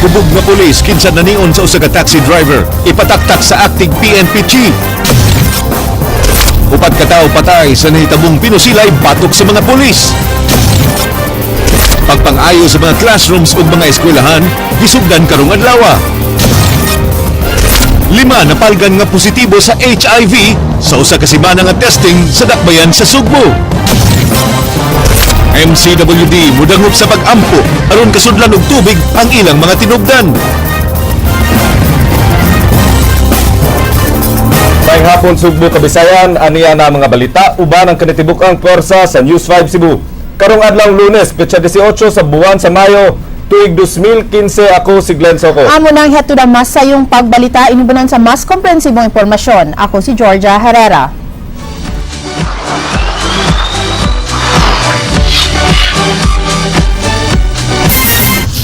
Kubog nga pulis kinsa nanion sa usa ka taxi driver, ipataktak sa acting PNP chief. 4 ka tawo patay sa nahitabong pinusilay batok sa mga pulis. Pagpang-ayo sa mga classrooms ug mga eskwelahan gisugdan karong adlaw. 5 napalgan nga positibo sa HIV sa usa ka semana nga testing sa dakbayan sa Sugbo. MCWD mudangop sa pag-ampo aron kasudlan og tubig ang ilang mga tinubdan. Maayong hapon, Sugbo, Kabisayan, aniya na mga balita uban ang kanitibuk-ang pwersa sa News 5 Cebu. Karong adlaw Lunes, petsa 18 sa buwan sa Mayo, tuig 2015, ako si Glenn Soco. Amo nang hihatod ang mas sayong pagbalita inubanan sa mas komprehensibong impormasyon. Ako si Georgia Herrera.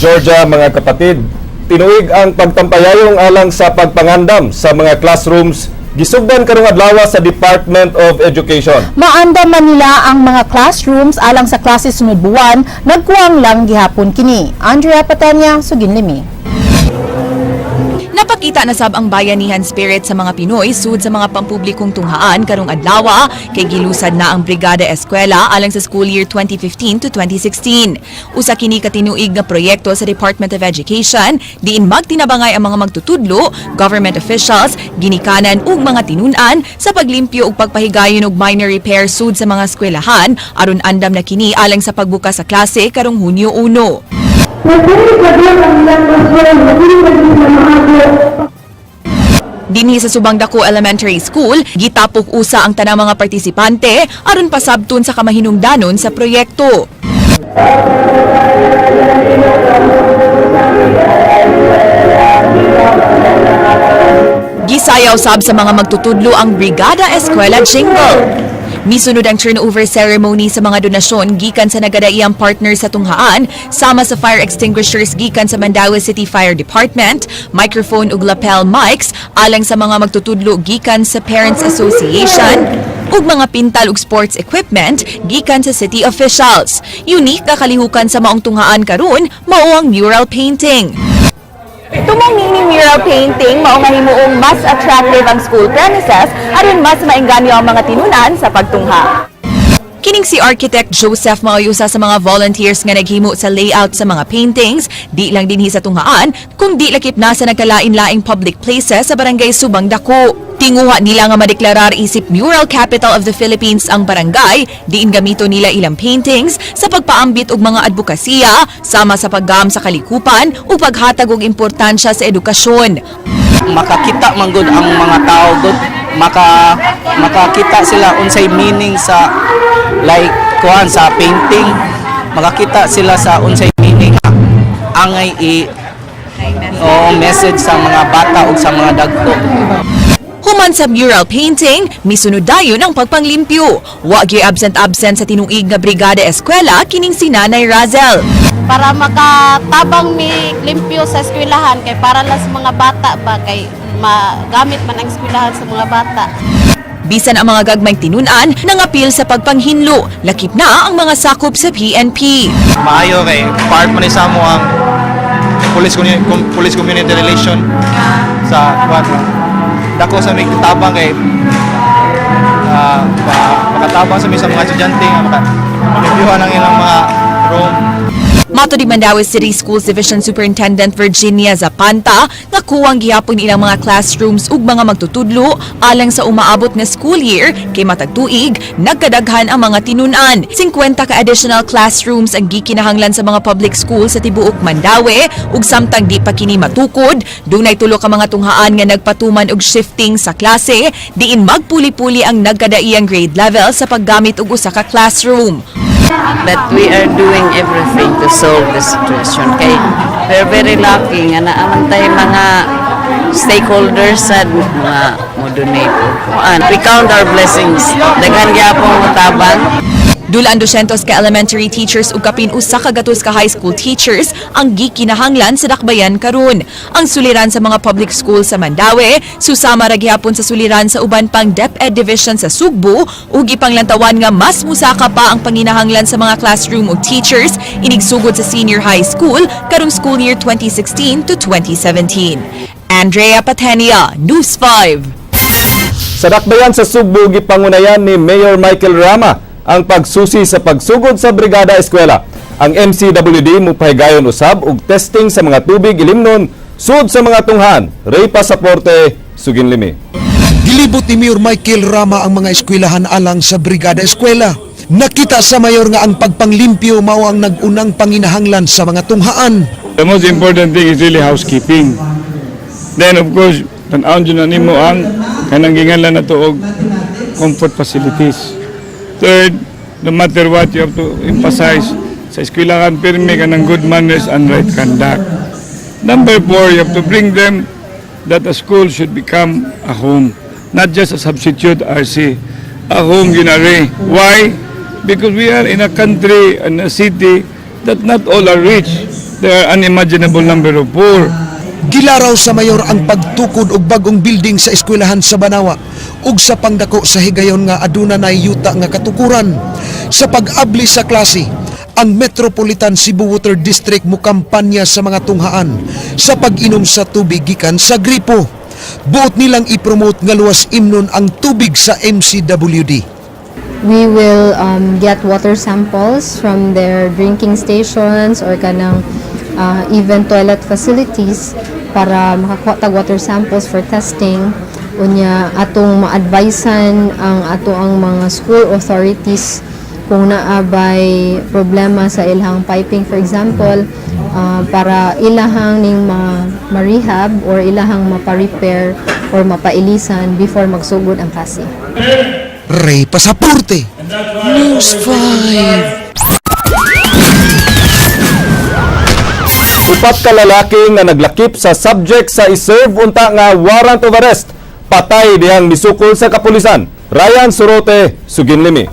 Georgia, mga kapatid, tinuig ang pagtampayayong alang sa pagpangandam sa mga classrooms gisugdan karong adlaw sa Department of Education. Maandam man nila ang mga classrooms alang sa klase sunod buwan, nagkuwang lang gihapon kini. Andrea Patanya, Sugin Limi. Napakita na sab ang bayanihan spirit sa mga Pinoy sud sa mga pampublikong tunghaan karong adlaw kay gilusad na ang Brigada Eskwela alang sa school year 2015 to 2016. Usa kini ka tinuig nga proyekto sa Department of Education diin magtinabangay ang mga magtutudlo, government officials, ginikanan ug mga tinun-an sa paglimpyo ug pagpahigayon og minor repair sud sa mga eskwelahan aron andam na kini alang sa pagbukas sa klase karong Hunyo 1. Dinhi sa Subang Dako Elementary School, gitapok usa ang tanang mga partisipante aron pasabton sa kamahinungdanon sa proyekto. Gisayaw sab sa mga magtutudlo ang Brigada Eskwela Jingle. Misunod ang turnover ceremony sa mga donasyon gikan sa nagadaiyang partner sa tunghaan sama sa fire extinguishers gikan sa Mandaue City Fire Department, microphone ug lapel mics alang sa mga magtutudlo gikan sa Parents Association, ug mga pintal ug sports equipment gikan sa city officials. Unique nga kalihukan sa maong tunghaan karon mao ang mural painting. Tumong mini mural painting mao nga himuong mas attractive ang school premises aron mas maengganyo ang mga tinunan sa pagtungha. Kining si Architect Joseph mao'y usa sa mga volunteers nga naghimo sa layout sa mga paintings, di lang dinhi sa tunghaan, kung di lakip na sa nagkalain-laing public places sa barangay Subang Dako. Tinguha nila nga madeklarar isip mural capital of the Philippines ang barangay, diin gamito nila ilang paintings sa pagpaambit og mga advokasya, sama sa paggam sa kalikupan ug paghatag og importansya sa edukasyon. Makakita man gud ang mga tao gud, makakita sila unsay meaning sa like kuan sa painting, makakita sila sa unsay meaning angay i o message sa mga bata ug sa mga dagko. Human sa mural painting, misunod dayon ang pagpanglimpyo. Wa gyud absent-absent sa tinuig nga Brigada Eskwela kining si Nanay Razel. Para makatabang mi limpyo sa eskwelahan kay para lang sa mga bata ba, kay magamit man ang eskwelahan sa mga bata. Bisan ang mga gagmayng tinun-an nangapil sa pagpanghinlo, lakip na ang mga sakop sa PNP. Maayo kay part man ni sa amo ang police community relation sa kuan dako sa may tabang kay makatabang sa mi sa mga estudyante nga maka reviewan ang ilang mga room. Mato di Mandaue City Schools Division Superintendent Virginia Zapanta nga kuwang gihapon ilang mga classrooms ug mga magtutudlo alang sa umaabot nga school year kay matag tuig nagkadaghan ang mga tinun-an. 50 ka additional classrooms ang gikinahanglan sa mga public school sa tibuok Mandaue ug samtang di pa kini matukod, dunay tulo ka mga tunghaan nga nagpatuman og shifting sa klase diin magpuli-puli ang nagkadaiyang grade level sa paggamit og usa ka classroom. But we are doing everything to solve the situation. Kay we're very lucky nga naa man tay mga stakeholders sa mga mo donate og kuan. We count our blessings. Daghan gyapon mo tabang. Dulaan 200 ka elementary teachers ug kapin 100 ka high school teachers ang gikinahanglan sa dakbayan karon. Ang suliran sa mga public school sa Mandaue, susama ra gihapon sa suliran sa uban pang DepEd division sa Sugbo ug gipanglantawan nga mas musaka pa ang panginahanglan sa mga classroom ug teachers inigsugod sa senior high school karong school year 2016 to 2017. Andrea Patenia, News 5. Sa dakbayan sa Sugbo, gipangunayan ni Mayor Michael Rama ang pagsusi sa pagsugod sa Brigada Eskwela. Ang MCWD mupahigayon usab og testing sa mga tubig ilimnon sud sa mga tunghan. Ray Pasaporte, Suginlimi. Gilibot ni Mayor Michael Rama ang mga eskwelahan alang sa Brigada Eskwela. Nakita sa mayor nga ang pagpanglimpyo mao ang nag-unang panginahanglan sa mga tunghaan. The most important thing is really housekeeping. Then of course, tan-awon jud na nimo ang kanang ginganlan nato og comfort facilities. Third, no matter what, you have to emphasize sa eskwelahan pirmi kanang good manners and right conduct. Number four, you have to bring them that a school should become a home, not just a substitute RC. A home ginari. Why? Because we are in a country and a city that not all are rich. There are unimaginable number of poor. Gilaraw sa mayor ang pagtukod og bagong building sa eskwelahan sa Banawa ug sa pangdako sa higayon nga aduna nay yuta nga katukuran. Sa pag-abli sa klase, ang Metropolitan Cebu Water District mukampanya sa mga tunghaan sa pag-inom sa tubig gikan sa gripo. Buot nilang i-promote nga luwas imnon ang tubig sa MCWD. We will get water samples from their drinking stations or kanang even toilet facilities para makakuha tag water samples for testing. Unya, atong ma-advisean ang ato ang mga school authorities kung naa bay problema sa ilahang piping, for example, para ilahang ning ma-rehab or ilahang mapa-repair or mapailisan before magsugod ang klase. Ray Pasaporte, News 5. Upat ka lalaki nga naglakip sa subject sa iserve unta nga warrant of arrest patay dihang misukol sa kapulisan. Ryan Sorote, Suginlimi.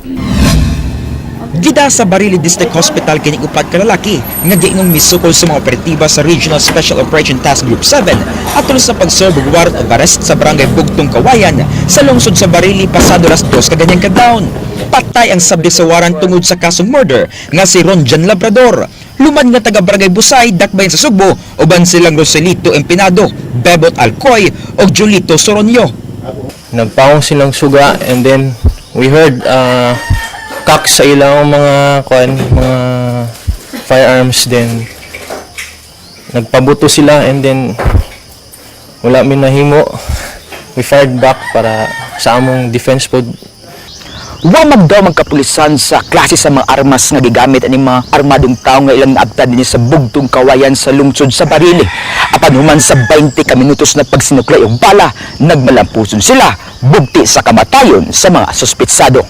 Gida sa Barili District Hospital kining upat ka lalaki nga giingong misukol sa mga operatiba sa Regional Special Operation Task Group 7 atol sa pag-serve og warrant of arrest sa Barangay Bugtong Kawayan sa lungsod sa Barili pasado alas 2 kaganyang kadlawon. Patay ang subject sa warrant tungod sa kasong murder nga si Ronjan Labrador. Lumad nga taga Barangay Busay, Dakbayan sa Sugbo, uban silang Roselito Empinado, Bebot Alcoy ug Julito Soronyo. Nagpawong silang suga and then we heard cock sa ilang mga kuan, mga firearms. Then nagpabuto sila and then wala mi nahimo, we fired back para sa among defense pod. Wa magdaw magkapulisan sa klase sa mga armas nga gigamit ani mga armadong tawo nga ilang naabtan dinhi sa Bugtong Kawayan sa lungsod sa Barili. Apan human sa 20 ka minutos na pagsinuklay og bala, nagmalampuson sila bugti sa kamatayon sa mga suspetsado.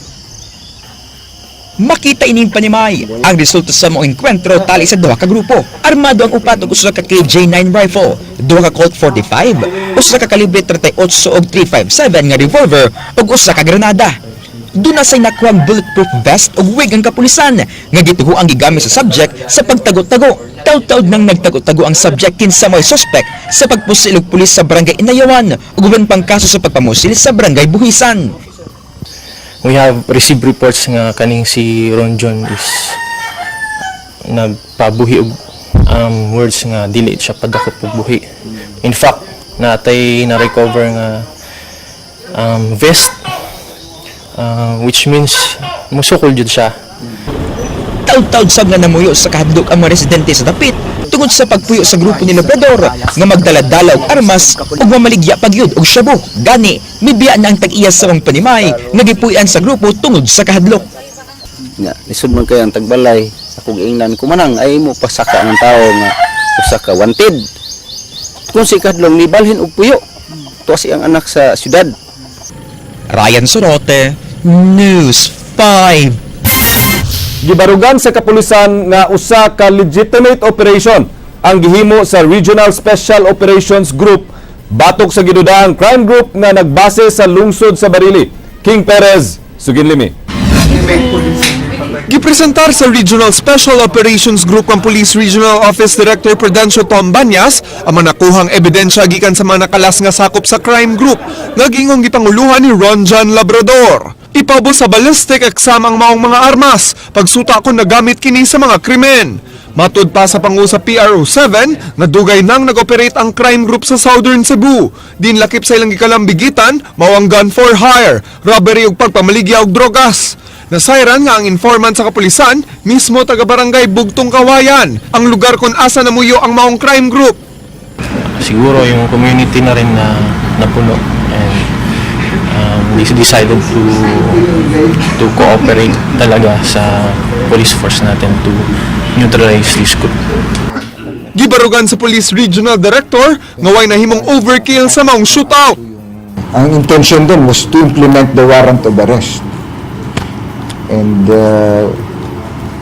Makita ining panimay ang resulta sa mga engkwentro tali sa duha ka grupo. Armado ang upat og usa ka KJ9 rifle, duha ka Colt 45, usa ka kalibre 38 og 357 nga revolver ug usa ka granada. Duna say nakuhang bulletproof vest ug wig ang kapulisan nga gituho ang gigamit sa subject sa pagtago-tago. Taud-taud nang nagtago-tago ang subject kinsa may suspect sa pagpusil og pulis sa Barangay Inayawan ug uban pang kaso sa pagpamusil sa Barangay Buhisan. We have received reports nga kaning si Ron John is nagpabuhi og words nga dili siya padakop og buhi. In fact, natay na-recover nga vest, which means musukol jud siya. Taud-taud sab nga namuyo sa kahadlok ang mga residente sa dapit tungod sa pagpuyo sa grupo ni Labrador nga magdala-dala og armas ug mamaligya pagyud og shabu. Gani, mibiya na ang tag-iya sa mga panimay nga gipuy-an sa grupo tungod sa kahadlok. Nga lisod man kay ang tagbalay. Akong ingnan kumanang ay mo pasaka ng tao nga usa ka wanted kung si kadlong nibalhin og puyo tuwa siyang anak sa syudad. Ryan Sorote, News 5. Gibarugan sa kapulisan nga usa ka legitimate operation ang gihimo sa Regional Special Operations Group batok sa gidudahang crime group nga nagbase sa lungsod sa Barili. King Perez, Suginlimi. Gipresentar sa Regional Special Operations Group ang Police Regional Office Director Prudencio Tom Banyas ang mga nakuhang ebidensya gikan sa mga nakalas nga sakop sa crime group nga giingong gipanguluhan ni Ron John Labrador. Ipaubos sa ballistic exam ang maong mga armas, pagsuta kung nagamit kini sa mga krimen. Matud pa sa pangu sa PRO 7, nga dugay nang nag-operate ang crime group sa Southern Cebu. Din lakip sa ilang gikalambigitan, mao ang gun for hire, robbery ug pagpamaligya og drogas. Nasayran nga ang informant sa kapulisan, mismo taga Barangay Bugtong Kawayan, ang lugar kung asa namuyo ang maong crime group. Siguro yung community na rin na napuno and they decided to cooperate talaga sa police force natin to neutralize this group. Gibarugan sa Police Regional Director nga way nahimong overkill sa maong shootout. Ang intention dun was to implement the warrant of arrest. And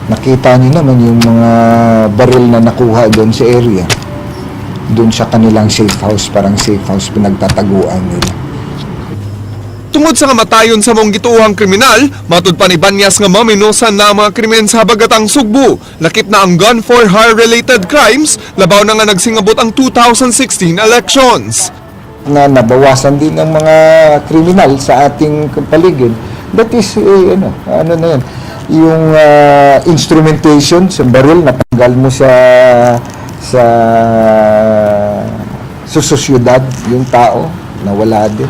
nakita niyo naman yung mga baril na nakuha doon sa area. Doon sa kanilang safe house, parang safe house pinagtataguan nila. Tungod sa kamatayon sa maong gituohang kriminal, matud pa ni Banyas nga maminosan na ang mga krimen sa habagatang Sugbo. Lakip na ang gun for hire related crimes, labaw na nga nagsingabot ang 2016 elections. Na nabawasan din ang mga kriminal sa ating paligid. That is, eh, ano, ano na yan, yung instrumentation sa baril, natanggal mo sa sosyedad, yung tao, nawala din.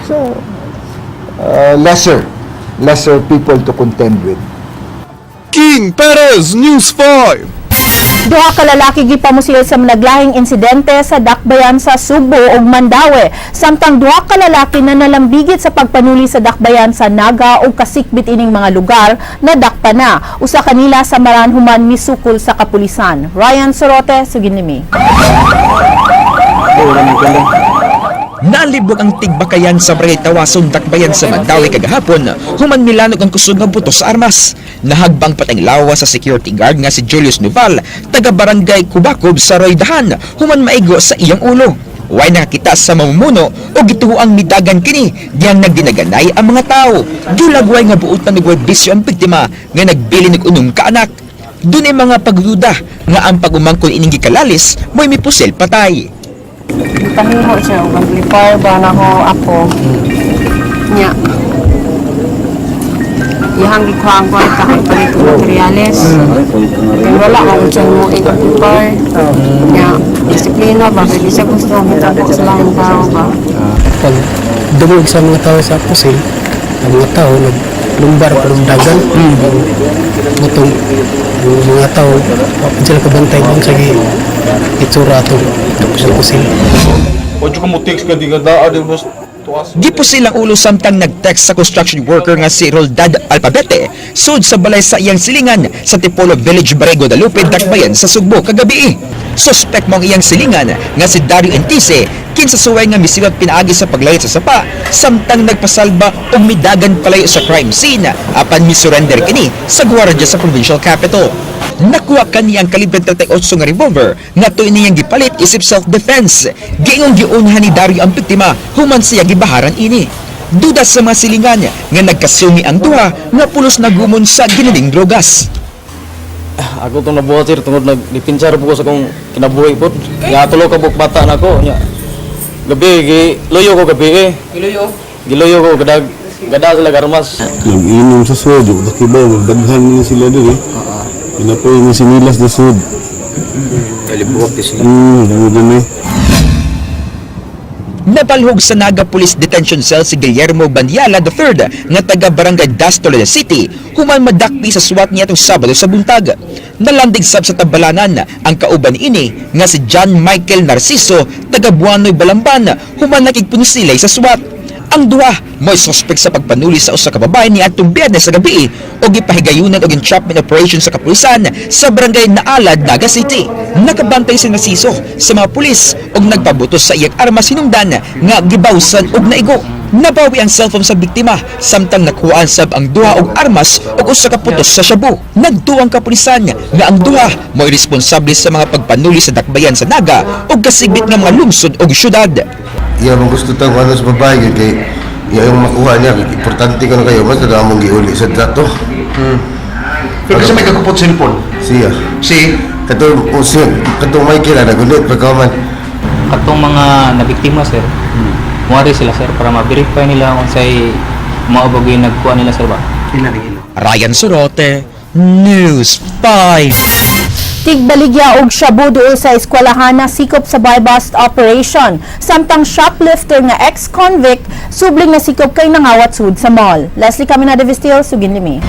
So, lesser people to contend with. King Perez, News 5. Duha ka lalaki gipamusil sa naglahing insidente sa dakbayan sa Sugbo ug Mandaue, samtang duha ka lalaki na nalambigit sa pagpanuli sa dakbayan sa Naga ug kasikbit ining mga lugar nadakpan na. Usa kanila sa maranhuman misukol sa kapulisan. Ryan Sorote, sugin nimi. Nalibog ang tigbakayan sa Barangay Tawason, Dakbayan sa Mandaue kagahapon, human milanog ang kusog nga buto sa armas. Nahagbang pateng lawas sa security guard nga si Julius Nuval, taga Barangay Kubakob sa Roydahan, human maigo sa iyang ulo. Way nakakita sa mamumuno o gituoang midagan kini, diyang nagdinaganay ang mga tao. Dulagway nga buotan og bisyo ang biktima nga nagbili og unom ka anak. Dunay mga pagduda nga ang pag-umangkon ining gikalalis mo'y mipusil patay. Pahimo siya og amplifier ba na ko ako. Nya. Iyang gikuha ang kwarta kay palit og materyales. Kay wala ko siya mo amplifier. Nya, disiplina ba kay di siya gusto mitabo sa lahing tao ba. Pag dungog sa mga tao sa pusil, ang mga tao naglumbar palumdagan. Mutong ang mga tao, wa pa sila kabantay kung sa itsura atong sa pusil. Ojo ka mo text ka di ka daa di boss. Gipusil ang ulo samtang nag-text sa construction worker nga si Roldad Alpabete sud sa balay sa iyang silingan sa Tipolo Village, Barangay Guadalupe, Dakbayan sa Sugbo kagabi. Suspect mo ang iyang silingan nga si Dario Entise, kinsa suway nga misiwat pinaagi sa paglayot sa sapa samtang nagpasalba og midagan palayo sa crime scene, apan misurrender kini sa gwardiya sa provincial capital. Nakuha kaniya ang kalibre 38 nga revolver nga tuoy niyang gipalit isip self-defense. Giingong giunhan ni Dario ang biktima human siya gibaharan ini. Duda sa mga silingan nga nagkasungi ang duha nga pulos nagumon sa ginaling drogas. Ako itong nabuhat, sir, tungod nagdipinsa po ko sa akong kinabuhi po. Nga tulo ka buok bata na ko. Nya. Gabi, giluyo ko gabi eh. Giluyo? Giluyo ko, gadag, gada sila garmas. Nag-inom sa sud, nakibaw, magdaghan niya sila dun eh. Pinapoy nga sinilas na sud. Kalibuok sila. Dami dami. Nabalhog sa Naga Police Detention Cell si Guillermo Bandiala III nga taga Barangay Das, Toledo City, human madakpi sa SWAT niya itong Sabado sa buntag. Nalandig sab sa tabalanan ang kauban ini nga si John Michael Narciso, taga Buanoy, Balamban, human nakigpunsilay sa SWAT. Ang duha mo'y suspect sa pagpanuli sa usa ka babae ni atong Biyernes sa gabi o gipahigayunan og entrapment operation sa kapulisan sa Barangay Naalad, Naga City. Nakabantay si Narciso sa mga pulis og nagpabutos sa iyang armas hinungdan nga gibawsan og naigo. Nabawi ang cellphone sa biktima samtang nakuhaan sab ang duha og armas ug usa ka putos sa shabu. Nagtuo ang kapulisan nga ang duha mo'y responsable sa mga pagpanuli sa dakbayan sa Naga ug kasigbit nga mga lungsod ug syudad. Iya man gusto ta kuno sa babae kay iya yung makuha niya, importante ka na kayo basta na among giuli sa dato. Pero kasi may kagupot cellphone. Siya. Si? Katong o siya, katong Michael na nagulit pagkaman. Katong mga nabiktima, sir, muari sila, sir, para ma-verify nila kung say mao ba gyud nagkuha nila, sir, ba. Ryan Sorote, News 5. Tigbaligya og shabu duol sa eskwelahan na sikop sa buy-bust operation. Samtang shoplifter nga ex-convict subling na sikop kay nangawat sud sa mall. Leslie Caminada Vestil, Sugin Limi.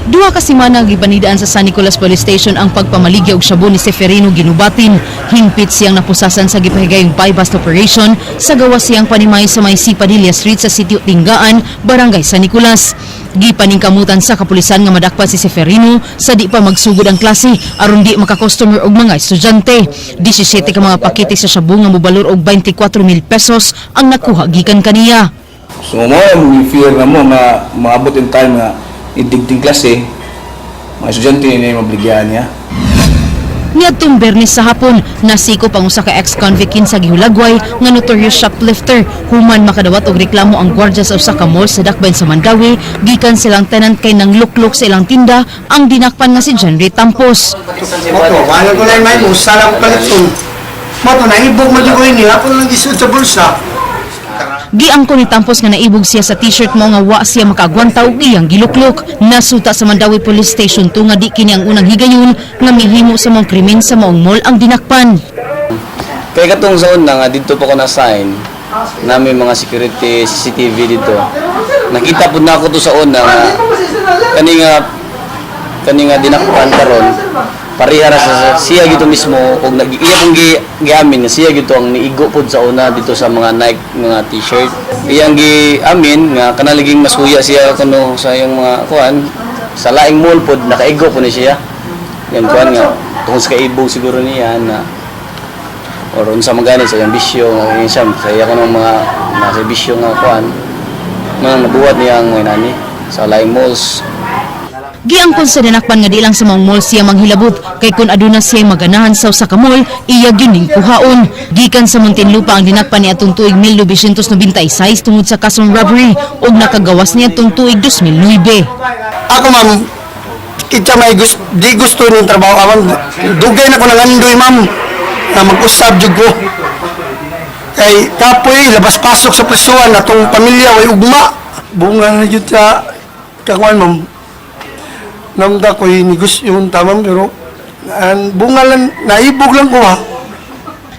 2 ka semana ang gipanidaan sa San Nicolas Police Station ang pagpamaligya og shabu ni Seferino Ginubatin. Hingpit siyang napusasan sa gipahigayong buy-bust operation sa gawas siyang panimay sa may C. Padilla Street sa Sitio Tinggaan, Barangay San Nicolas. Gipaningkamutan sa kapulisan nga madakpan si Seferino sa di pa magsugod ang klase aron di makakostomer og mga estudyante. 17 ka mga pakete sa shabu nga mobalor og 24,000 pesos ang nakuha gikan kaniya. So mo mo fear na mo nga maabot in time nga idigting klase, mga estudyante ni mabligyaan niya. Niadtong Biyernes sa hapon, nasiko ang usa ka ex-convict sa gihulagway nga notorious shoplifter human makadawat og reklamo ang gwardiya sa usa ka mall sa Dakbayan sa Mandaue gikan silang tenant kay nang luklok sa ilang tinda ang dinakpan nga si Henry Tampos. Moto, wala ko lang may musa lang paliton. Moto, naibog mo dyan ko ini, ako lang gisud sa bulsa. Giangko ni Tampos nga naibog siya sa t-shirt mo nga wa siya makaagwanta og iyang giluklok. Nasuta sa Mandaue Police Station 2 nga di kini ang unang higayon nga mihimo sa maong krimen sa maong mall ang dinakpan. Kaya katong sa una nga didto pa ko na sign namin mga security CCTV dito. Nakita pud na ako to sa una nga kani nga dinakpan karon pareha ra sa siya gito mismo og nag iya pong giamin nga siya gito ang niigo pod sa una dito sa mga Nike mga t-shirt. Iyang giamin nga kanaliging masuya siya kuno sa iyang mga kuan sa laing mall pod nakaigo po ni siya. Yan kuan nga tungkol sa kaibog siguro niya na or unsa man gani sa iyang bisyo nga kini siya sa iya kuno mga nasa bisyo nga kuan mga nabuhat niya ang mga nani sa laing malls. Giangkon sa dinakpan nga di lang sa maong mall siya manghilabot kay kun aduna siya maganahan sa usa ka mall, iya gyud ning kuhaon. Gikan sa Muntinlupa ang dinakpan ni atong tuig 1996 tungod sa kasong robbery ug nakagawas niya atong tuig 2009. Ako, ma'am, kitsa may gusto, di gusto ning trabaho ka, ma'am. Dugay na ko nangandoy, ma'am, na mag-usab jud ko. Kay kapoy, labas-pasok sa prisuan, atong pamilya, way ugma. Bunga na jud sa kakuan, ma'am. Namda ko'y negosyo tamang pero ang bunga lang, naibog lang ko ha.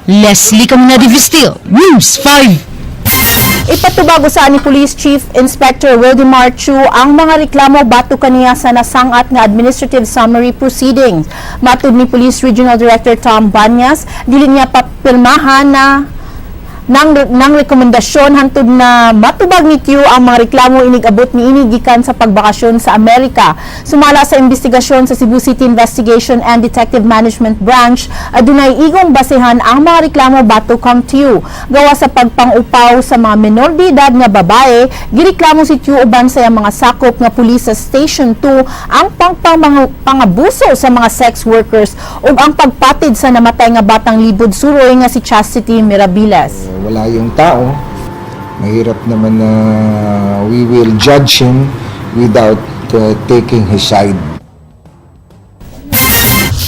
Leslie Caminada Vestil, News 5. Ipatubag usa ni Police Chief Inspector Wildemar Chu ang mga reklamo batok kaniya sa nasangat nga administrative summary proceedings. Matud ni Police Regional Director Tom Banyas, dili niya papirmahan na nang rekomendasyon hantod na matubag ni Tiu ang mga reklamo inig-abot niini gikan sa pagbakasyon sa Amerika. Sumala sa investigasyon sa Cebu City Investigation and Detective Management Branch, adunay igong basehan ang mga reklamo batok kang Tiu. Gawa sa pagpangupaw sa mga menor de edad nga babae, gireklamo si Tiu uban sa iyang mga sakop nga pulis sa Station 2 ang pangabuso sa mga sex workers ug ang pagpatid sa namatay nga batang libod suroy nga si Chastity Mirabiles. Wala yung tao, mahirap naman na we will judge him without taking his side.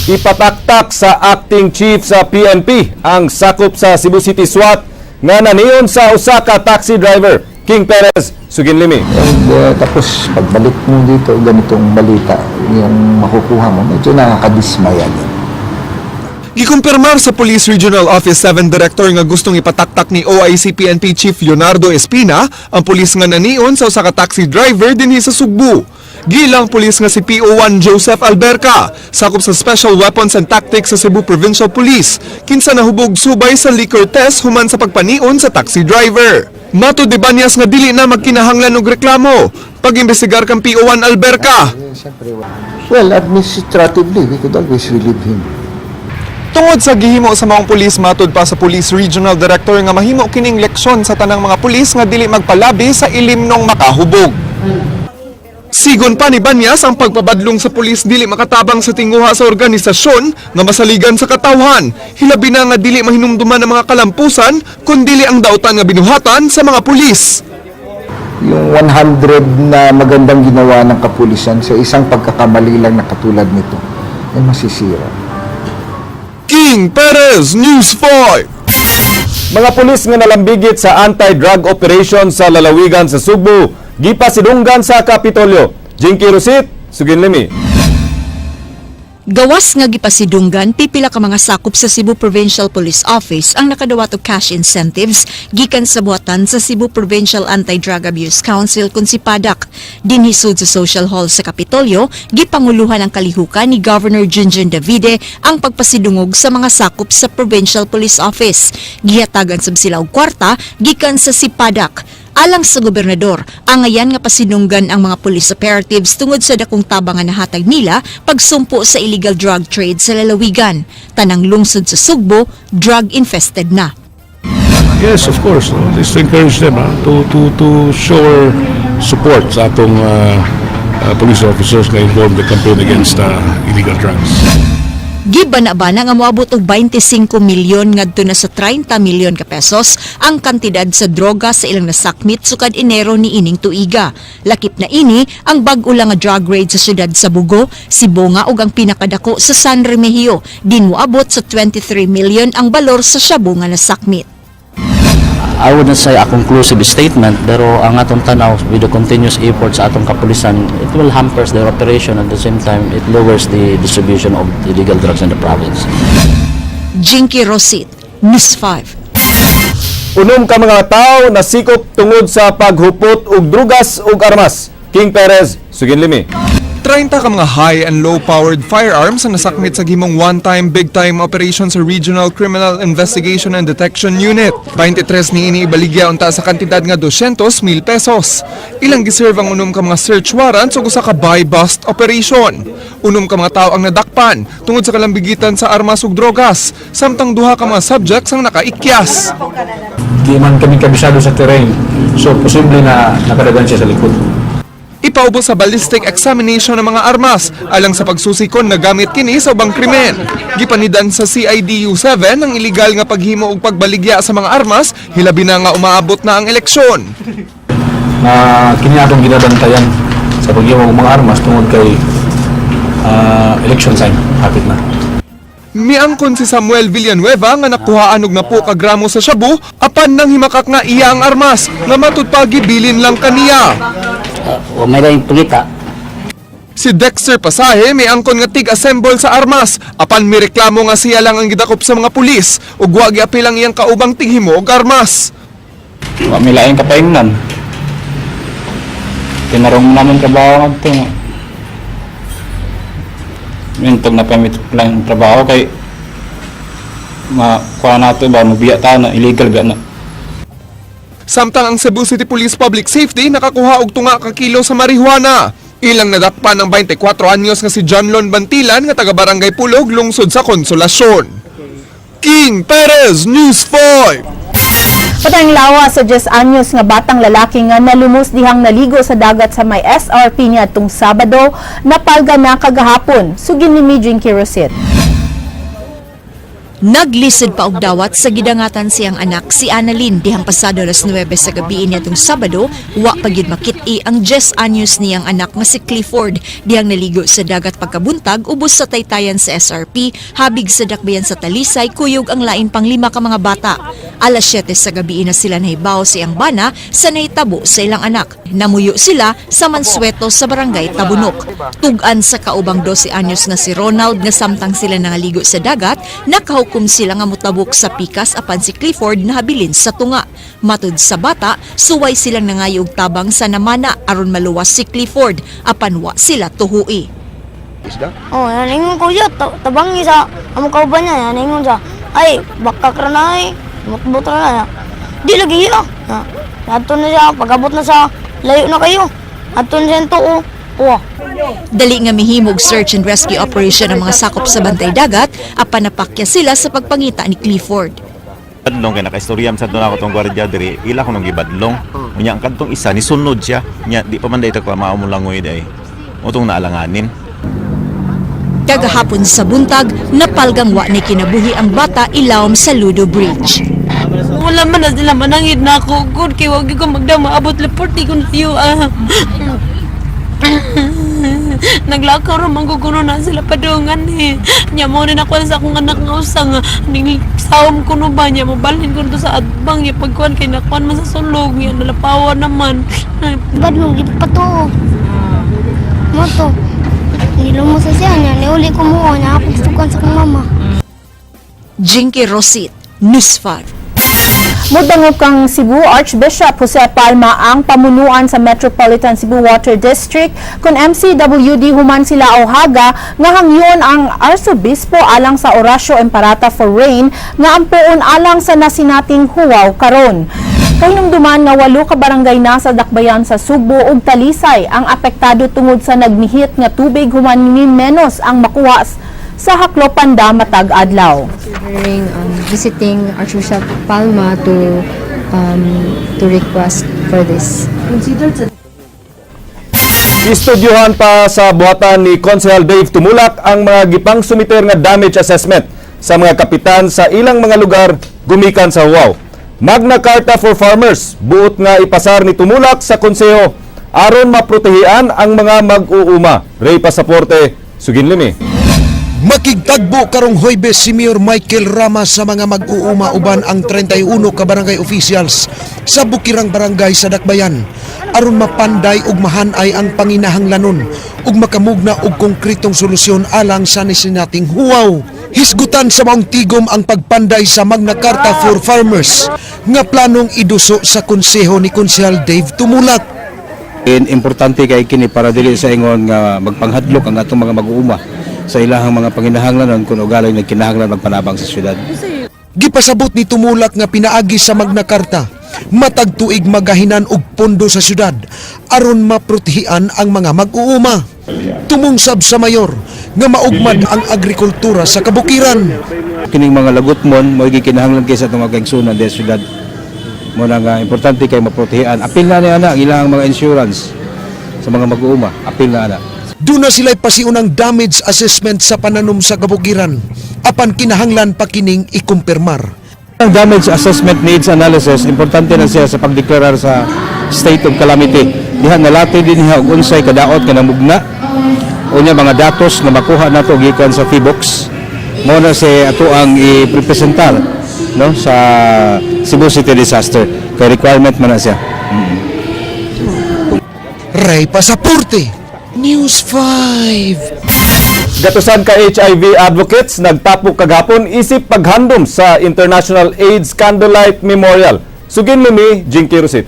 Ipataktak sa acting chief sa PNP ang sakop sa Cebu City SWAT nga naniyon sa usa ka taxi driver. King Perez, Suginlimi. And tapos pagbalik mo dito, ganitong balita yung makukuha mo, medyo nakakadismaya din. Gikumpirmar sa Police Regional Office 7 Director nga gustong ipataktak ni OIC PNP Chief Leonardo Espina ang pulis nga nanion sa usa ka taxi driver dinhi sa Sugbo. Gilang pulis nga si PO1 Joseph Alberca, sakop sa Special Weapons and Tactics sa Cebu Provincial Police, kinsa nahubog subay sa liquor test human sa pagpanion sa taxi driver. Matud ni Banyas nga dili na magkinahanglan og reklamo pag-imbestigar kang PO1 Alberca. Well, administratively, we could always relieve him. Tungod sa gihimo sa maong pulis, matud pa sa Police Regional Director nga mahimo kining leksyon sa tanang mga pulis nga dili magpalabi sa ilimnong makahubog. Sigon pa ni Banyas, ang pagpabadlong sa pulis dili makatabang sa tinguha sa organisasyon nga masaligan sa katawhan. Hilabi na nga dili mahinumduman ang mga kalampusan kun dili ang dautan nga binuhatan sa mga pulis. Yung 100 na magandang ginawa ng kapulisan sa isang pagkakamali lang na katulad nito, ay masisira. King Perez, News 5. Mga pulis nga nalambigit sa anti-drug operation sa lalawigan sa Sugbo, gipasidunggan sa Kapitolyo. Jinky Rosit, sugin limi. Gawas nga gipasidunggan, pipila ka mga sakop sa Cebu Provincial Police Office ang nakadawat og cash incentives gikan sa buhatan sa Cebu Provincial Anti-Drug Abuse Council kun si PADAC. Dinhi sud sa Social Hall sa Kapitolyo, gipanguluhan ang kalihukan ni Governor Junjun Davide ang pagpasidungog sa mga sakop sa Provincial Police Office. Gihatagan sab sila og kwarta gikan sa SIPADAC. Alang sa gobernador, angayan nga pasinunggan ang mga police operatives tungod sa dakong tabang nga nahatag nila pagsumpo sa illegal drug trade sa lalawigan. Tanang lungsod sa Sugbo, drug infested na. Yes, of course. No? Just to encourage them to show our support sa atong police officers na involved in the campaign against illegal drugs. Gibana-bana nga moabot og 25 milyon ngadto na sa 30 milyon ka pesos ang kantidad sa droga sa ilang nasakmit sukad Enero ni ining tuiga. Lakip na ini ang bag-o lang nga drug raid sa syudad sa Bugo, Sibonga ug ang pinakadako sa San Remigio. Din moabot sa 23 milyon ang balor sa shabu nga nasakmit. I wouldn't say a conclusive statement, pero ang atong tanaw with the continuous efforts sa atong kapulisan, it will hampers their operation. At the same time, it lowers the distribution of illegal drugs in the province. Jinky Rosit, News 5. 6 ka mga tao nasikop tungod sa paghupot og drugas ug armas. King Perez, sugin limi. 30 ka mga high and low-powered firearms ang nasakmit sa gihimong one-time big-time operation sa Regional Criminal Investigation and Detection Unit. 23 ni ini ibaligya unta sa kantidad nga 200 mil pesos. Ilang giserve ang 6 ka mga search warrants ug usa ka buy-bust operation. 6 ka mga tawo ang nadakpan tungod sa kalambigitan sa armas ug drogas, samtang 2 ka mga subjects ang nakaikyas. Di man kami kabisado sa terrain. So, posible na nakadagan siya sa likod. Ipaubos sa ballistic examination ng mga armas alang sa pagsusikon na gamit kini sa ubang krimen. Gipanidan sa CIDU 7 ang iligal nga paghimo og pagbaligya sa mga armas, hilabi na nga umaabot na ang eleksyon. Na kini atong ginabantayan sa paghimo og mga armas tungod kay election time, hapit na. Miangkon si Samuel Villanueva nga nakuhaan og napo ka gramo sa shabu apan nang himakak nga iya ang armas nga matud pa gibilin lang kaniya. O may laing pangita. Si Dexter Pasahe may angkon nga tig-assemble sa armas apan mireklamo nga siya lang ang gidakop sa mga pulis ug wa giapil ang iyang kaubang tighimo og armas. Wa mi laing kapaingnan. Tinarong namin trabaho ngadto. Mintog na pamit lang trabaho kay makuha nato ba mabiya ta na illegal ba na. Samtang ang Cebu City Police Public Safety nakakuha og tunga ka kilo sa marijuana. Ilang nadakpan ng 24 anyos nga si John Lon Bantilan nga taga Barangay Pulog, lungsod sa Konsolasyon. King Perez, News 5. Patayng lawa sa 10 anyos nga batang lalaki nga nalumos dihang naligo sa dagat sa may SRP niadtong Sabado, napalga na kagahapon. Sugin ni mi, Jinky Rosit. Naglisod pa og dawat sa gidangatan siyang anak si Annalyn dihang pasado alas 9 sa gabi niadtong Sabado, wa pa gyud makit-i ang 10 anyos niyang anak nga si Clifford dihang naligo sa dagat pagkabuntag ubos sa taytayan sa SRP habig sa dakbayan sa Talisay kuyog ang lain pang 5 ka mga bata. Alas 7 sa gabi na sila nahibaw sa iyang bana sa nahitabo sa ilang anak. Namuyo sila sa Mansueto sa barangay Tabunok. Tug-an sa kaubang 12 anyos nga si Ronald nga samtang sila nangaligo sa dagat, nakahukom sila nga motabok sa pikas apan si Clifford nahabilin sa tunga. Matud sa bata, suway silang nangayo og tabang sa namana aron maluwas si Clifford apan wa sila tuhui. Oh, yan ingon ko siya, tabangi sa among kauban niya, yan ingon siya. Ay, bakak ra na ay, mutbot ra na. Di lagi iya. Na, adto na siya, pag-abot na sa layo na kayo. Adto na siya ang tuo. Uwa. Dali nga mihimog search and rescue operation ang mga sakop sa bantay dagat apan napakya sila sa pagpangita ni Clifford. Badlong kay nakaistorya sa doon ako tong gwardiya diri, ila ko nang gibadlong. Unya ang kadtong isa ni sunod siya. Nya di pa man day ta mao mo langoy day. Utong naalanganin. Kagahapon sa buntag, napalgang wa ni kinabuhi ang bata ilawom sa Ludo Bridge. Wala man na sila manangit na ako. Good kay wag ko magdaw maabot leport di ko layo ah. Naglakaw ra man ko kuno na sila padungan eh. Nya mo na ako sa akong anak nga usa nga ning sawom kuno ba niya mobalhin ko to sa adbang niya pagkuan kay nakuan man sa sulog niya nalapawan naman. Bad mo gipatuo. Mo to. Nilumos sa siya niya, niuli ko mo na ako sukan sa akong mama. Jinky Rosit, News 5. Mudangop kang Cebu Archbishop Jose Palma ang pamunuan sa Metropolitan Cebu Water District kung MCWD human sila o haga nga hangyon ang Arsobispo alang sa Oratio Imperata for Rain nga ampuon alang sa nasinating huwaw karon. Kahinumduman nga 8 ka barangay na sa dakbayan sa Sugbo ug Talisay ang apektado tungod sa nagmihit nga tubig human ni menos ang makuha sa Haklopan Dam matag adlaw. Considering visiting Archbishop Palma to request for this. Considered Istudyuhan pa sa buhatan ni Konsehal Dave Tumulak ang mga gipang sumiter nga damage assessment sa mga kapitan sa ilang mga lugar gumikan sa Huwaw. Magna Carta for Farmers, buot nga ipasar ni Tumulak sa konseho aron maprotehian ang mga mag-uuma. Ray Pasaporte, Sugin Limi. Makigtagbo karong Huwebes si Mayor Michael Rama sa mga mag-uuma uban ang 31 ka barangay officials sa Bukirang Barangay sa Dakbayan aron mapanday ug mahanay ang panginahanglanon ug makamugna og konkretong solusyon alang sa nisinating huwaw. Hisgutan sa maong tigom ang pagpanday sa Magna Carta for Farmers nga planong iduso sa konseho ni Konsehal Dave Tumulak. Importante kay kini para dili sa ingon nga magpanghadlok ang atong mga mag-uuma sa ilahang mga panginahanglanon kung ugalay nagkinahanglan magpanabang sa syudad. Gipasabot ni Tumulak nga pinaagi sa Magna Carta matag tuig magahinan og pondo sa syudad aron maprotehian ang mga mag-uuma. Tumungsab sa mayor nga maugmad ang agrikultura sa kabukiran. Kining mga lagutmon mo gikinahanglan kay sa atong mga kaigsuonan diha sa syudad. Mo na nga importante kay maprotehian. Apil na ni ana ang ilahang mga insurance sa mga mag-uuma. Apil na ana. Duna sila'y pasiunang damage assessment sa pananom sa kabukiran apan kinahanglan pa kining ikumpirmar. Ang damage assessment needs analysis, importante na siya sa pagdeklarar sa state of calamity. Diha nalati din niya og unsay kadaot nga namugna. Unya mga datos nga makuha nato gikan sa PHIVOLCS. Mao na si ato ang i-presentar, no, sa Cebu City disaster kay requirement man na siya. Ray Pasaporte, News 5. Gatusan ka HIV advocates nagtapok kagahapon isip paghandom sa International AIDS Candlelight Memorial. Sugin mi Jinky Rosit.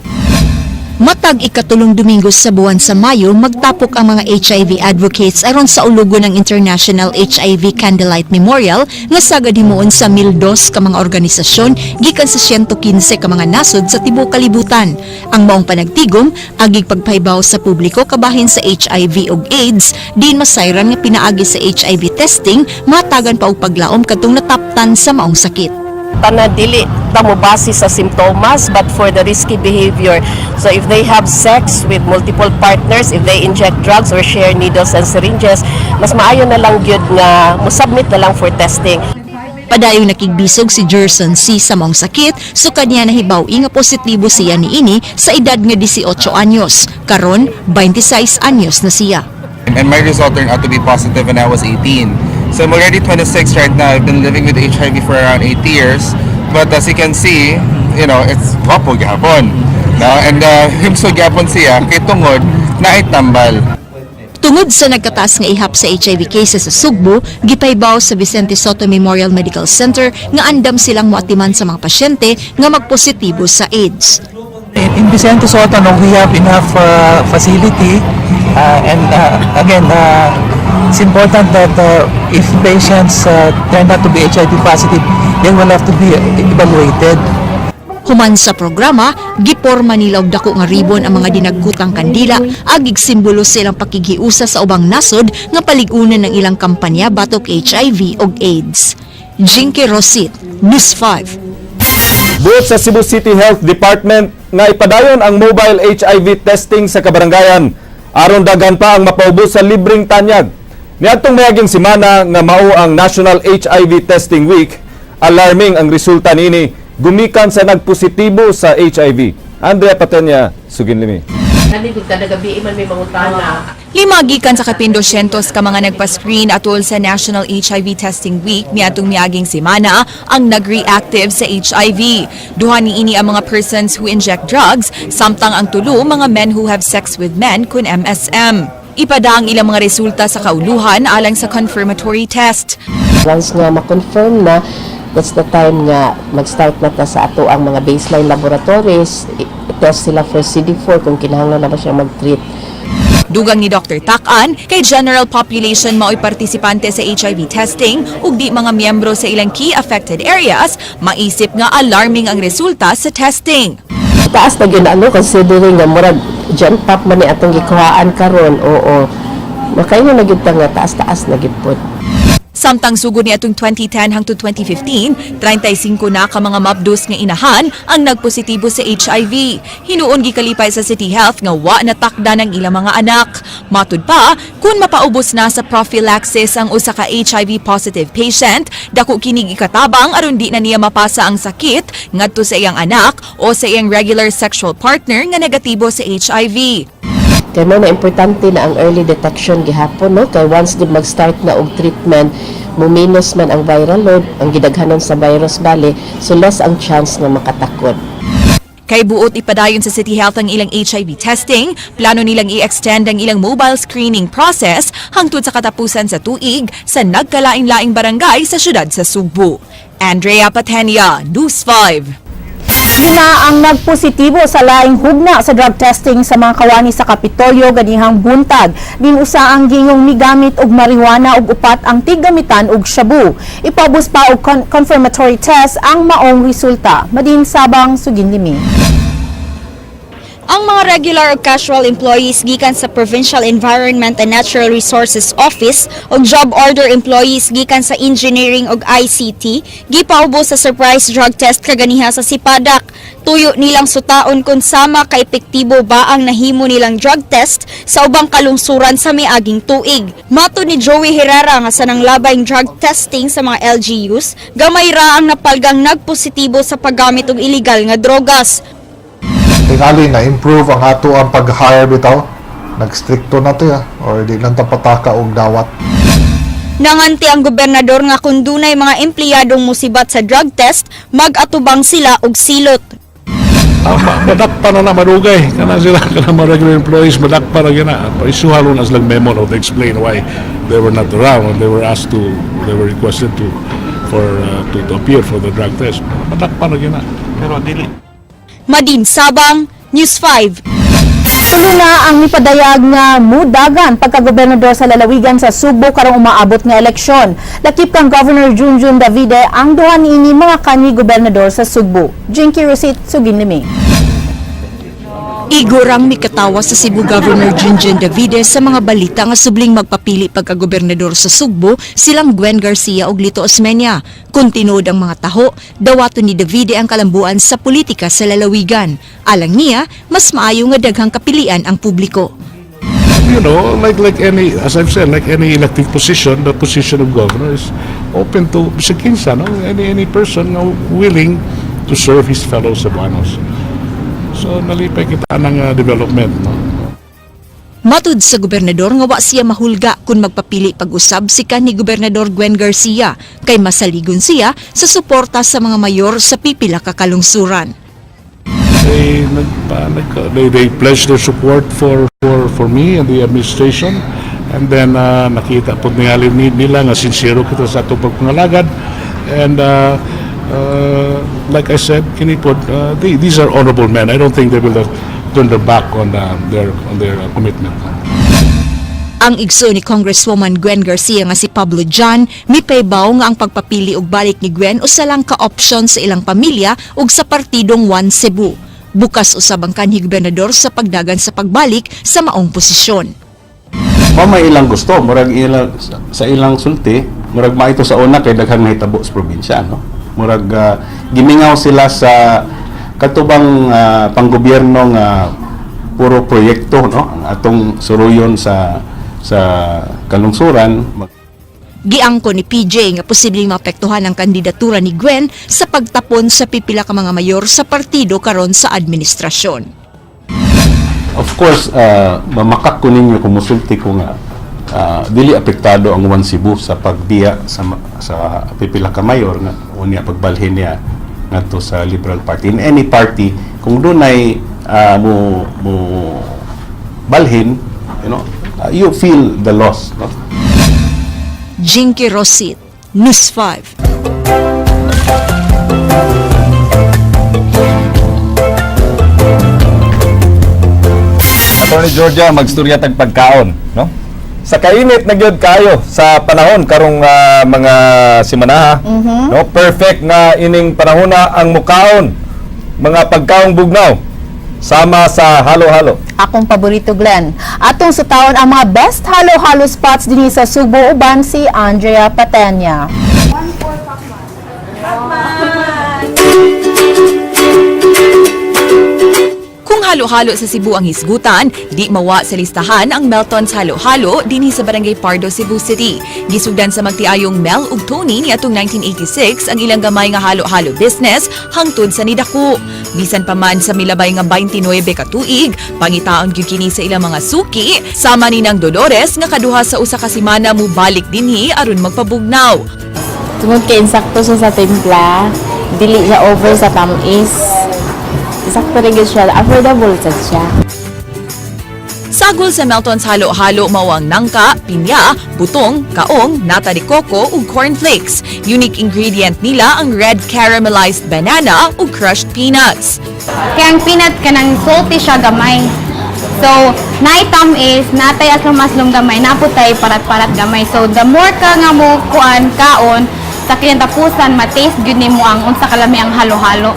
Matag ikatulong Domingo sa buwan sa Mayo, magtapok ang mga HIV advocates aron sa ulugo ng International HIV Candlelight Memorial nga sagad himuon sa 1,002 ka mga organisasyon gikan sa 115 ka mga nasod sa tibuok kalibutan. Ang maong panagtigom agig pagpahibaw sa publiko kabahin sa HIV ug AIDS, din masayran nga pinaagi sa HIV testing matagan pa og paglaom kadtong nataptan sa maong sakit. Tanan dili ta mo base sa simptomas but for the risky behavior. So if they have sex with multiple partners, if they inject drugs or share needles and syringes, mas maayo na lang gyud nga mo submit na lang for testing. Padayong nakigbisog si Gerson C. sa maong sakit, sukad niya nahibaw nga positibo siya niini sa edad nga 18 anyos. Karon, 26 anyos na siya. And my result turned out to be positive when I was 18. So I'm already 26 right now. I've been living with HIV for around 8 years. But as you can see, it's gwapo gyapon. No? And himsog gyapon siya kay tungod naay tambal. Tungod sa nagkataas nga ihap sa HIV cases sa Sugbo, gipahibaw sa Vicente Sotto Memorial Medical Center nga andam silang moatiman sa mga pasyente nga magpositibo sa AIDS. In Vicente Sotto, no, we have enough facility and again, it's important that if patients turn out to be HIV positive, they will have to be evaluated. Human sa programa, giporma nila og dako nga ribon ang mga dinagkutang kandila agig simbolo sa ilang pakighiusa sa ubang nasod nga palig-unan ng ilang kampanya batok HIV ug AIDS. Jinky Rosit, News 5. Buot sa Cebu City Health Department nga ipadayon ang mobile HIV testing sa kabarangayan aron daghan pa ang mapaubos sa libreng tanyag. Niadtong mayaging semana nga mao ang National HIV Testing Week, alarming ang resulta niini. Gumikan sa nagpositibo sa HIV. Andrea Patenya, Suginlimi. Naligod ka na gabi man may mangutana. 5 gikan sa kapin 200 ka mga nagpa-screen atol sa National HIV Testing Week niadtong miaging semana ang nag-reactive sa HIV. Duha niini ang mga persons who inject drugs, samtang ang tulo mga men who have sex with men kun MSM. Ipada ang ilang mga resulta sa kauluhan alang sa confirmatory test. Once nga ma-confirm na, that's the time nga mag-start na ta sa ato ang mga baseline laboratories, test sila for CD4 kung kinahanglan na ba siya mag-treat. Dugang ni Dr. Takan, kay general population mao'y partisipante sa HIV testing ug di mga miyembro sa ilang key affected areas, maisip nga alarming ang resulta sa testing. Taas na gyud ano, considering nga murag gen pop man ni atong gikuhaan karon, oo. Makaingon na gyud ta nga taas-taas na gyud pod. Samtang sugod niadtong 2010 hangtod 2015, 35 na ka mga mabdos nga inahan ang nagpositibo sa HIV. Hinuon gikalipay sa City Health nga wa natakda ng ilang mga anak. Matud pa, kung mapaubos na sa prophylaxis ang usa ka HIV positive patient, dako kinig ikatabang aron di na niya mapasa ang sakit ngadto sa iyang anak o sa iyang regular sexual partner nga negatibo sa HIV. Kay mao na importante na ang early detection gihapon, no, kay once di mag-start na og treatment, muminos man ang viral load, ang gidaghanon sa virus bali, so less ang chance nga makatakod. Kay buot ipadayon sa City Health ang ilang HIV testing, plano nilang i-extend ang ilang mobile screening process hangtod sa katapusan sa tuig sa nagkalain-laing barangay sa syudad sa Sugbo. Andrea Patenia, News 5. 5 ang nagpositibo sa laing hugna sa drug testing sa mga kawani sa Kapitolyo ganihang buntag. Din usa ang gingong migamit og marijuana ug upat ang tiggamitan og shabu. Ipaubos pa og confirmatory test ang maong resulta. Madin Sabang, Suginlimi. Ang mga regular o casual employees gikan sa Provincial Environment and Natural Resources Office ug job order employees gikan sa Engineering ug ICT gipaubos sa surprise drug test kaganiha sa Sipadak. Tuyo nilang sutaon kung sama ka epektibo ba ang nahimo nilang drug test sa ubang kalungsuran sa miaging tuig. Mato ni Joey Herrera nga sa nanglabayng drug testing sa mga LGUs, gamay ra ang napalgang nagpositibo sa paggamit og illegal nga drogas. Tingali na improve ang ato ang pag-hire bitaw. Nagstrikto na to ya or di lang ta pataka og dawat. Nanganti ang gobernador nga kung dunay mga empleyadong musibat sa drug test, mag-atubang sila og silot. Madakpa na na madugay kana sila, kana mga regular employees, madakpa na gina. Isuhalo na silang memo, no, to explain why they were not around when they were asked to they were requested to for to appear for the drug test. Madakpa na gina, pero dili. Madin Sabang, News 5. Tulo na ang mipadayag nga mudagan pagka-gobernador sa lalawigan sa Sugbo karong umaabot nga eleksyon. Lakip kang Governor Junjun Davide ang duha niini mga kanhi gobernador sa Sugbo. Jinky Rosit, Suginlimi. Igorang mikatawa sa Cebu Governor Junjun Davide sa mga balita nga subling magpapili pagka-gobernador sa Sugbo silang Gwen Garcia ug Lito Osmeña. Kung tinuod ang mga taho, dawaton ni Davide ang kalambuan sa politika sa lalawigan. Alang niya, mas maayo nga daghang kapilian ang publiko. Like any, as I've said, like any elective position, the position of governor is open to bisag kinsa, no, any person nga willing to serve his fellow Cebuanos. So nalipay kita ng development, no. Matud sa gobernador nga wa siya mahulga kung magpapili pag-usab si kanhi Gobernador Gwen Garcia kay masaligon siya sa suporta sa mga mayor sa pipila ka kalungsuran. They pledged their support for me and the administration, and then nakita po nila nga sincero kita sa atong pagpangalagad, and like I said, kini pod, these are honorable men. I don't think they will turn their back on their commitment. Ang igso ni Congresswoman Gwen Garcia nga si Pablo John mipaybaw nga ang pagpapili og balik ni Gwen usa lang ka option sa ilang pamilya ug sa partidong One Cebu. Bukas usab ang kanhi gobernador sa pagdagan sa pagbalik sa maong posisyon. Mao may ilang gusto, murag ilang sa ilang sulti, murag maito sa una kay daghang nahitabo sa probinsya, no? Murag gimingaw sila sa katubang panggobyerno nga puro proyekto, no? Ang atong suruyon sa kalungsuran. Giangko ni PJ nga posibleng maapektuhan ang kandidatura ni Gwen sa pagtapon sa pipila ka mga mayor sa partido karon sa administrasyon. Of course, mamakak ko ninyo kung musulti ko nga dili apektado ang One Cebu sa pagbiya sa pipila ka mayor nga unya pagbalhin niya ngadto sa Liberal Party. In any party, kung dunay mo balhin, you feel the loss, no? Jinky Rosit, News 5. Attorney Georgia, magstorya tag pagkaon, no? Sa kainit na gyud kayo sa panahon karong mga simanaha, no? Perfect nga ining panahona ang mukaon mga pagkaong bugnaw sama sa halo-halo. Akong paborito, Glenn. Atong sa taon ang mga best halo-halo spots dinhi sa Subo uban si Andrea Patenya. Kung halo-halo sa Cebu ang hisgutan, di mawa sa listahan ang Melton's Halo-Halo dinhi sa Barangay Pardo, Cebu City. Gisugdan sa magtiayong Mel ug Tony niadtong 1986 ang ilang gamay nga halo-halo business hangtod sa nidako. Bisan pa man sa milabay nga 29 ka tuig, pangitaon gyud kini sa ilang mga suki, sama ni nang Dolores nga kaduha sa usa ka semana mubalik dinhi aron magpabugnaw. Tungod kay insakto siya sa timpla, dili siya over sa tamis. Sakto rin gyud siya, affordable sad siya. Sagol sa Melton's Halo-Halo mao ang nangka, pinya, butong, kaong, nata de coco ug cornflakes. Unique ingredient nila ang red caramelized banana ug crushed peanuts. Kaya ang peanut kanang salty siya gamay. So, naay tamis, natay aslom-aslom gamay, naputay parat-parat gamay. So, the more ka nga mo kuan kaon, sa kinatapusan, ma-taste gyud nimo ang unsa kalami ang halo-halo.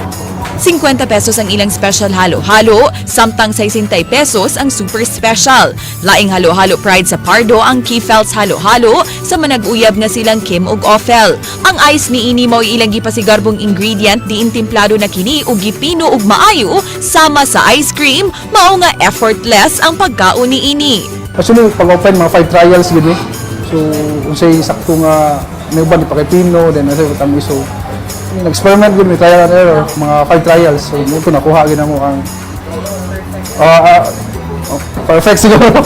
50 pesos ang ilang special halo-halo, samtang 60 pesos ang super special. Laing halo-halo pride sa Pardo ang Kiefel's Halo-Halo sa manag-uyab nga silang Kim ug Ophel. Ang ice ni ini mao ilang gipasigarbong ingredient diin timplado na kini ug gipino ug maayo sama sa ice cream, mao nga effortless ang pagkaon ni ini. Actually, pag-open, mga five trials gid eh. So, unsay sakto nga may uban di pa kay pino, then unsay tamis. So, nag-experiment gid mi, trial and error, mga five trials. So, mo to nakuha gid namo ang oh, perfect siguro.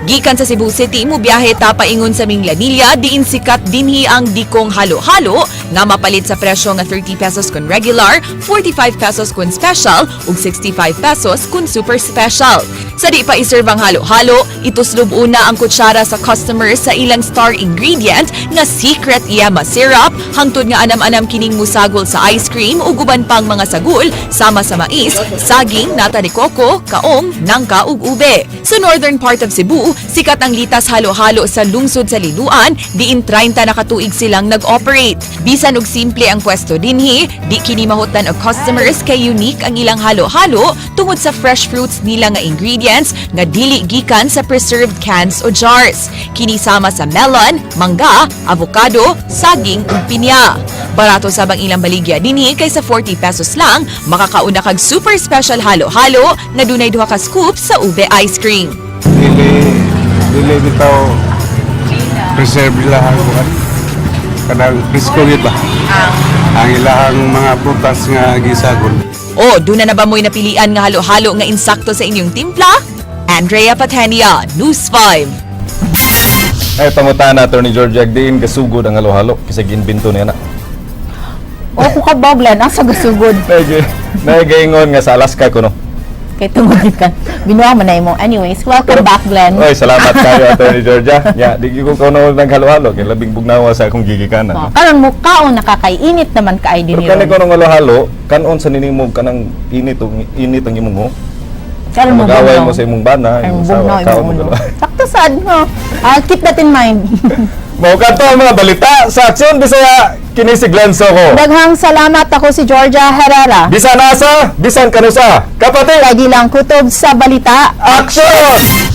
Gikan sa Cebu City, mubiyahe ta paingon sa Minglanilla, diin sikat dinhi ang dikong halo-halo nga mapalit sa presyo nga 30 pesos kun regular, 45 pesos kun special ug 65 pesos kun super special. Sa di pa iserve ang halo-halo, ituslob una ang kutsara sa customer sa ilang star ingredient nga secret yema syrup hangtod nga anam-anam kining musagol sa ice cream ug uban pang mga sagol sama sa mais, saging, nata de coco, kaong, nangka ug ube. Sa northern part of Cebu, sikat ang Litas Halo-Halo sa lungsod sa Liluan, diin 30 na katuig silang nag-operate. Bisan og simple ang pwesto dinhi, di kini mahutdan og customers kay unique ang ilang halo-halo tungod sa fresh fruits nila nga ingredients nga dili gikan sa preserved cans o jars. Kini sama sa melon, mangga, avocado, saging ug pinya. Barato sab ang ilang baligya dinhi kaysa 40 pesos lang, makakauna kag super special halo-halo nga dunay duha ka scoop sa ube ice cream. Dili bitaw preserve ilahang kuan, kanang presko gyud ba ang ilahang mga prutas nga gisagol. O, duna na ba mo'y napilian nga halo-halo nga insakto sa inyong timpla? Andrea Patenia, News 5. Ay, pangutana, Attorney Georgia, diin gasugod ang halo-halo kasi giinbento niya na. O kung kabaw, Glenn, asa gasugod? Nagaingon nga sa Alaska kuno. Kay tungod ka. Binuha mo na imo. Anyways, welcome back, Glenn. Oy, salamat kayo, Attorney Georgia. Ya, di ko kuno naghalo-halo kay labing bugnawa sa akong gigikanan. Oh, karon mo kaon nakakainit naman kaay din. Pero kani ko nung halo-halo, kanon sa ninimo kanang init ug init ang imong ho. Karon mo Mag-away bugnaw. mo sa imong bana, Karon imong asawa, bugnaw kaon imong mo ulo. galo. Sakto sad, no? I'll keep that in mind. Mao kadto ang mga balita sa Aksyon Bisaya, kini si Glenn Soco. Daghang salamat, ako si Georgia Herrera. Bisan asa, bisan kanusa. Kapatid, Lagi lang kutob sa balita. Aksyon!